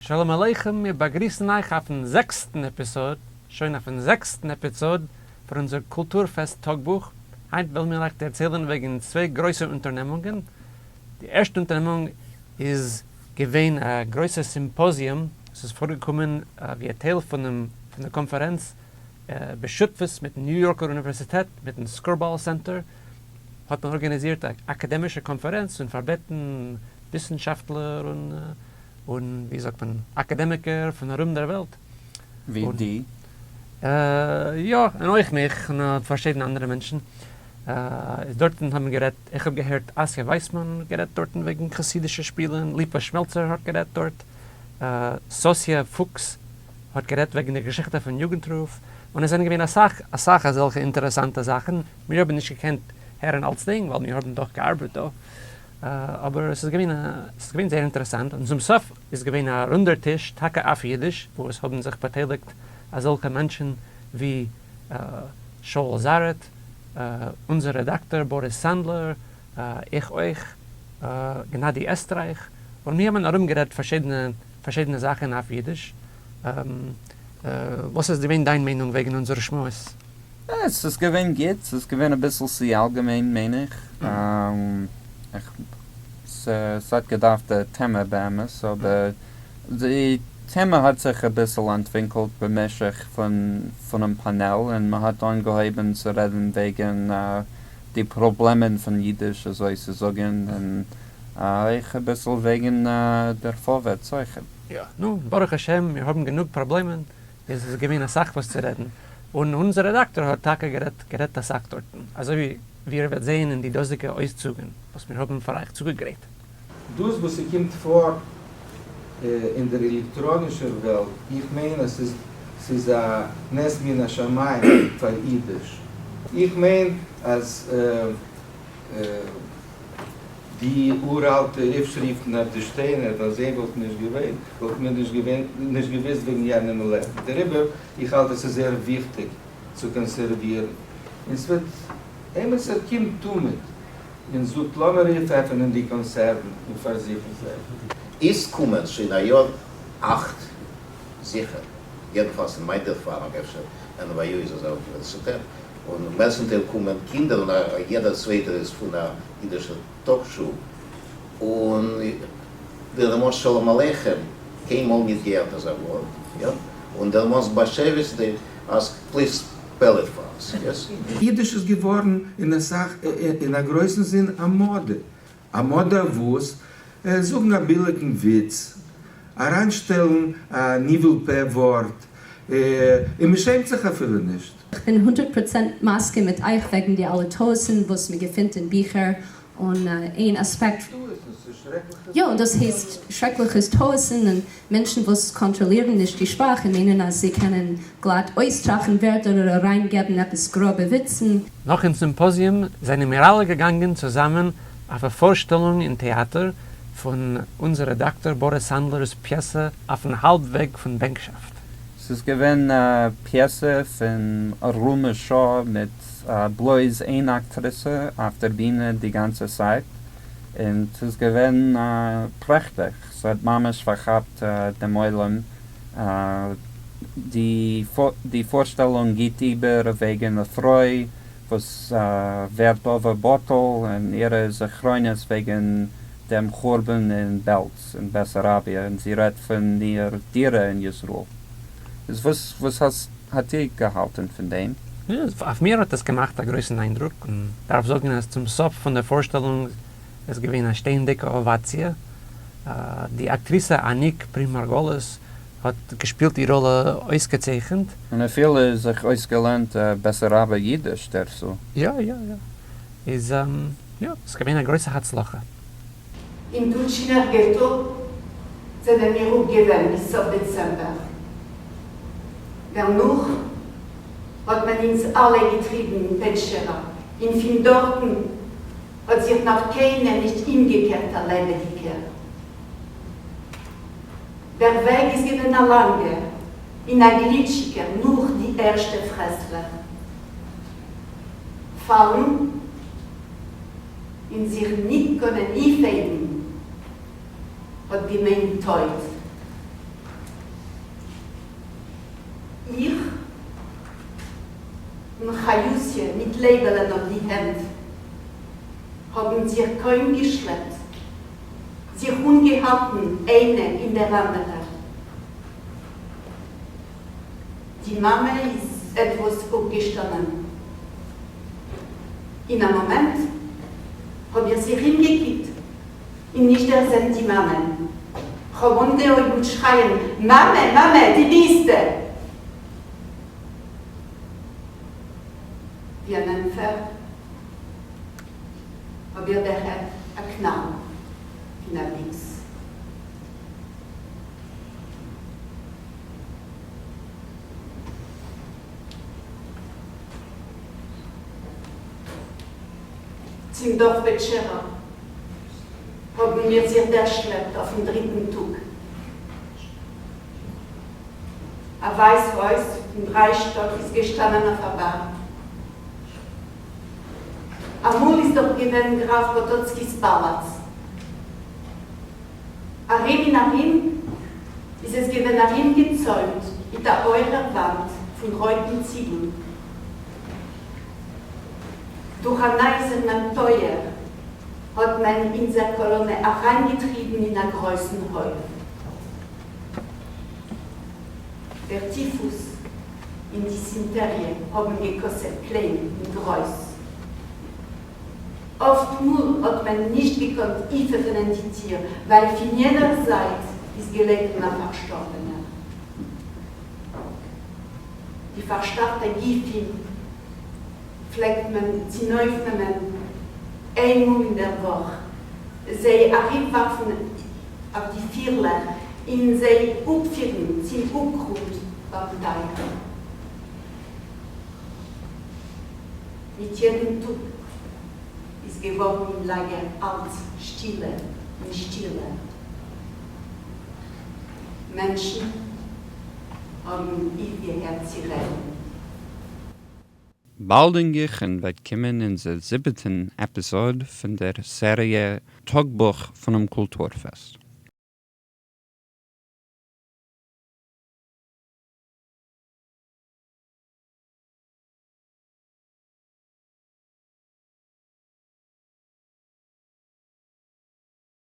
שלום עליכם, מיר באגריסן אייך אויפן זעקסטן עפיסאד, שוין אויפן זעקסטן עפיזאד פון אונזער קולטור-פעסט טאגבוך. היינט וועלן מיר אייך דערציילן וועגן צוויי גרויסע אונטערנעמונגען. די ערשטע אונטערנעמונג איז געווען א גרויסע סימפאזיום וואס איז פארגעקומען ווי א טייל פונעם פון דער קאנפערענץ בשותפות מיטן ניו יארקער אוניווערסיטעט מיטן Skirball Center האט מען ארגאניזירט א אקאדעמישע קאנפערענץ און פארבעטן וויסנשאפטלער און און ווי זאגט מען אקאדעמיקער פון ארום דער וועלט. ווי די? יא, און אויך מיך און פארשידענע אנדערע מענטשן. איז דארטן האבן גערעדט, איך האב געהערט אסיה ווייסמאן האט גערעדט דארטן וועגן חסידישע שפילן, ליפא שמעלצער האט גערעדט דארט, סאסיע פוקס האט גערעדט וועגן די געשיכטע פון יוגנטרוף, און עס זענען געווען אסאך אסאך אזעלכע אינטערעסאנטע זאכן, מיר האבן נישט געקענט הערן אלצדינג ווייל מיר האבן דאך געארבעט דא, אבער עס איז געווען עס איז געווען זייער אינטערעסאנט, און צום סוף איז געווען א רונדער טיש טאקע אויף אידיש וואו עס האבן זיך באטייליגט אזעלכע מענטשן ווי שאול זארעט, אונזער רעדאקטאר באריס סאנדלער, איך אויך, גענאדי עסטרייך, און מיר האבן ארומגערעדט פארשידענע פארשידענע זאכן אויף אידיש. וואס איז געווען דיין מיינונג וועגן אונזער שמועס? עס איז געווען גוט, ס'איז געווען אביסל צו אלגעמיין מיין איך, ס'האט געדארפט א טעמע באמת, אבער די טעמע האט זיך אביסל אנטווינקלט במשך פונעם פאנעל און מ'האט אנגעהויבן צו רעדן וועגן די פראבלעמען פון אידיש אזוי צו זאגן, און אויך אביסל וועגן דער פארווערטס אויך. יא, נו, ברוך השם מיר האבן גענוג פראבלעמען, עס איז געווען אסאך וואס צו רעדן, און אונזער רעדאקטאר האט טאקע גערעדט גערעדט אסאך דארטן, אזוי ווי ווי איר וועט זעהן אין די דאזיגע אויסצוגן וואס מיר האבן פאר אייך צוגעגרייט. דאס וואס ס'קומט פאר אין דער עלעקטראנישער וועלט, איך מיין אז ס'איז ס'איז א נס מן השמים פאר אידיש. איך מיין אז די אוראלטע אויפשריפטן אויף די שטיינער, ווען זיי וואלטן נישט געווען, וואלטן מיר נישט געווען, נישט געוואוסט וועגן יענעם לעבן. דעריבער, איך האלט אז ס'איז זייער וויכטיג צו קאנסערווירן. און ס'וועט, עמיצער קומט תמיד און זאגט, לאמיר אויפעפענען די קאנסערוון און פארזוכן זיי. איז קומען שוין א יאר אכט זיכער, יעדנפאלס אין מיין ערפארונג, אפשר NYU איז אזא אוניווערסיטעט, און מערסטנטייל קומען קינדער און יעדער צווייטער איז פון א אידישער טאגשול, און דערמאנסט שלום עליכם, קיינמאל ניט געהערט אזא ווארט, יא, און דערמאנסט באשעוויס די ask please spell it for us, yes? אידיש איז געווארן אין אסאך אין א גרויסן זין א מאדע, א מאדע וואס? זאגן א ביליגן וויץ, אריינשטעלן א ניבול פה ווארט, און מ'שעמט זיך אפילו נישט. כ'בין 100% מסכים מיט אייך וועגן די אלע טעות'ן וואס מ'געפינט אין ביכער, און איין אספעקט. יא, דאס הייסט שרעקליכע טעות'ן און מענטשן וואס קאנטראלירן נישט די שפראך און מיינען אז זיי קענען גלאט אויסטראכן ווערטער אדער אריינגעבן עפעס גראבע וויצן. נאכן סימפאזיום זענען מיר אלע געגאנגען צוזאמען אויף א פארשטעלונג אין טעאטער פון אונזער רעדאקטאר באריס סאנדלער'ס פיעסע אויפן האלב וועג פון בענקשאפט. ס'איז געווען א פיעסע פון ארום א שעה מיט בלויז איין אקטריסע אויף דער בינע די גאנצע צייט, און ס'איז געווען פרעכטיג, ס'האט ממש פארכאפט דעם עולם, די פארשטעלונג גיט איבער וועגן א פרוי וואס ווערט עובר בטל און אירע זכרונות וועגן דעם חורבן אין בעלז אין בעסאראביע, און זי רעדט פון איר דירה אין ישראל. איז וואס וואס האט איר געהאלטען פון דעם? אויף מיר האט עס געמאכט א גרויסן איינדרוק, און דארף זאגן אז צום סוף פון דער פארשטעלונג איז געווען א שטענדיגע אוואציע. די אקטריסע אניק פרימארגאליס האט געשפילט די ראלע אויסגעצייכנט. און אפילו זיך אויסגעלערנט בעסאראבער אידיש דערצו. יא יא יא. איז יא, ס'איז געווען א גרויסע הצלחה. אין דוטשינער געטא זענען מיר אפגעווען ביז סוף דעצעמבער. דערנאך האט מען אונז אלע געטריבן אין פעטשערא, און פון דארטן האט זיך נאך קיינער נישט אומגעקערט א לעבעדיגער. דער וועג איז געווען א לאנגער און א גליטשיקער נאך די ערשטע פרעסלעך פאלן און זיך ניט קאָנען אויפהייבן, האָט געמיינט טויט. און חיוסיע מיט לייבעלען אויף די הענט האָבן זיך קוים געשלעפּט, זיך אָנגעהאַלטן איינע אין דער אַנדערער. די מאַמע איז עטוואָס אָפּגעשטאַנען. אין אַ מאָמענט האָב איך זיך אומגעקוקט און נישט דערזען די מאַמען. כ'האָב אָנגעהויבן שרײַען, מאַמע! מאַמע! וווּ ביסטו? ווי אַן ענטפֿער האָב איך דערהערט אַ קנאַל פֿון אַ ביקס. צום דאָרף פּעטשערע האָבן מיר זיך דערשלעפּט אויפֿן דריטן טאָג. א ווייס הויז פון דריי שטאק איז געשטאנען אויף א בארג. אמאל איז דארט געווען גראף פאטאצקי'ס פאלאץ. ארום און ארום איז עס געווען ארומגעצוימט מיט א הויכער וואנט פון רויטן ציגל. דורך אן אייזערנעם טויער האט מען אונזער קאלאנע אריינגעטריבן אין א גרויסן הויף. דער טיפוס און דיסענטעריע האבן געקאסעט קליין און גרויס. אפט מאל האט מען נישט געקאנט אויפעפענען די טיר ווייל פון יענער זייט איז געלעגן א פארשטארבענער. די פארשטארטע גופים פלעגט מען צונויפנעמען איינמאל אין דער וואך, זיי אריבווארפן אויף די פירלעך און זיי אפפירן צום אפגרונט ביים טייך. מיט יעדן טאג איז געווארן אין לאגער אלץ שטילער און שטילער. מענטשן האבן אויפגעהערט צו רעדן. באַלד אין גיכן וועט קומען אונדזער זיבעטן עפּיזאָד פֿון דער סעריע טאָגבוך פֿונעם קולטורפֿעסט.